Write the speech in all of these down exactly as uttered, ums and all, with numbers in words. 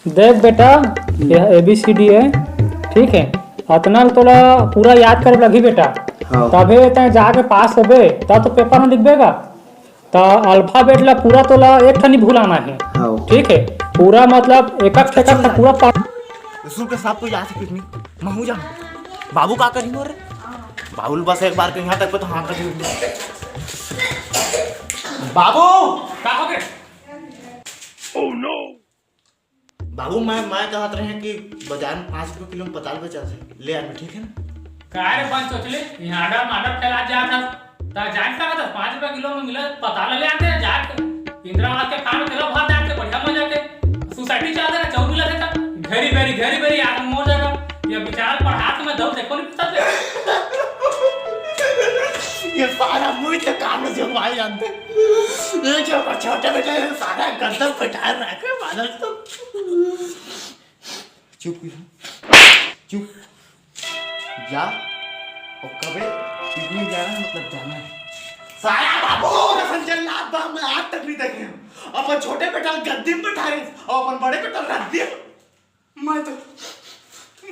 देख बेटा, यह A B C D है, ठीक है? अतना ल तोला पूरा याद करे लगही बेटा, हाँ। तभे तैं जाके पास होबे, तब तो पेपर में लिखबे गा। त अल्फाबेट ला पूरा तोला एक ठन ही भुलाना है, हाँ। ठीक है? पूरा मतलब एक एक ठन पूरा पढ़। सुन के सब कोई जाथे पिकनिक, महू जाहूं। बाबू का करही मोर रे? बाबू ल बस एक बार कहीं हाथ तक पे तो हाथ रख। बाबू, का हो गए? बाबू, मैं, मैं कहत रहे कि बाजार में पाँच रुपए किलो में पताल बेचाथे, ले आन, ठीक है ना? का रे बन चोचले, यहाँ आडर माडर फैला जात हस। ता जान सकत हस, पाँच रुपए किलो में मिले पताल ले आते हैं, जाके इंदिरा आवास के फार्म तेला भर जाके बढ़िया मजा के सोसाइटी चला देना, चाउर मिला देता, घेरी बेरी, घेरी बेरी आदमी मर जाएगा। ये बेचारा पढ़ा तो मैं दौड़ देखो नहीं पता थे। ये सारा मुझे काम में से भाई जानते। ये जो छोटे बेटे हैं, सारा गर्दन पिटा रखे मालूम तो। चुप, चुप। जा। और कबे पिकनिक जा रहा है, मतलब जाना है। सारा बाबू, कसम से लात बाप मैं आज तक नहीं देखे हूँ। अपन छोटे बेटा गद्दी में बैठा रहे और अपन बड़े बेटा रद्दी में। मैं तो,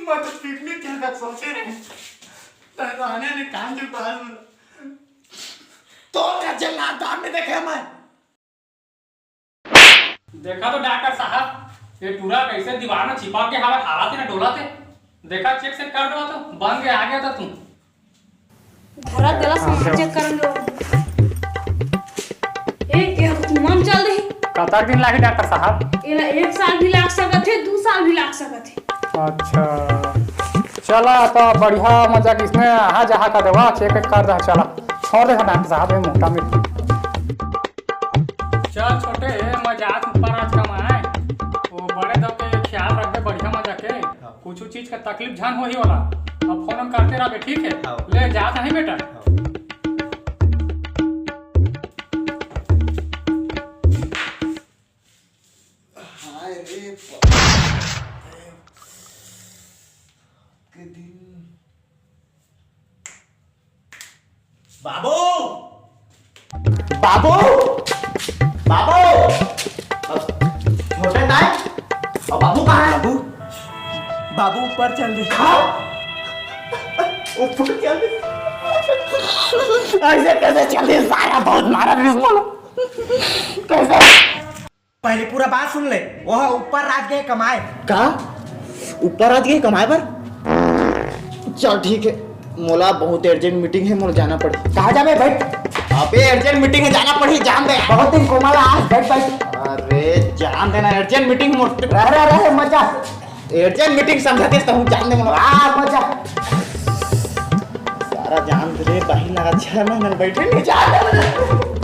मैं तो पिकनिक के लिए सोचे रहे। तो आने ने काम जो पास में। तो का जल्लाद बाप में देखे मैं। देखा तो डॉक्टर साहब, ये टूरा कैसे दीवार में चिपक के हवा, हालत ही ना डोला थे। देखा, चेक से कर दो तो, बन गया, आ गया था तू। धरा तेला सामान चेक करन दो। ए, ए, मन चल रही। कतक दिन लागी डॉक्टर साहब? एला एक साल भी लाग सकत हे, दू साल भी लाग सकत हे। अच्छा, चला तो बढ़िया मजा किसने आहा जहा का देवा, चेक कर दे, चला छोड़ दे डॉक्टर साहब, ये मोटा में। चल छोटे, मैं जात ऊपर आज कमाए, वो बड़े दब के ख्याल रखबे बढ़िया मजा के, हाँ। कुछ चीज का तकलीफ झन होही वाला, अब फोन हम करते रहबे, ठीक है? हाँ। ले जात नहीं बेटा। हाँ। हाय रे बाप। के दिन। बाबू, बाबू, बाबू। अब छोटे दाई, और बाबू कहाँ है? बाबू, बाबू ऊपर चल दे। हाँ? ऊपर चल दे। ऐसे कैसे चल दे सारा, बहुत मारा रे इसको। कैसे? पहले पूरा बात सुन ले। वह ऊपर रात गए कमाए। का? ऊपर रात गए कमाए बर? चल ठीक है, मोला बहुत अर्जेंट मीटिंग है, मोला जाना पड़ही। कहाँ जाबे? बैठ। अबे अर्जेंट मीटिंग है, जाना पड़ही, जान दे। बहुत दिन कोमल आज, बैठ, बैठ। अरे जान देना, अर्जेंट मीटिंग मोर। रह, रह, रह, मत जा। अर्जेंट मीटिंग समझाते तो हूँ, जान दे मोला। हाँ, मत जा। सारा जान दे रे, बाहिर लगा छह महीने बैठे नहीं, जान दे।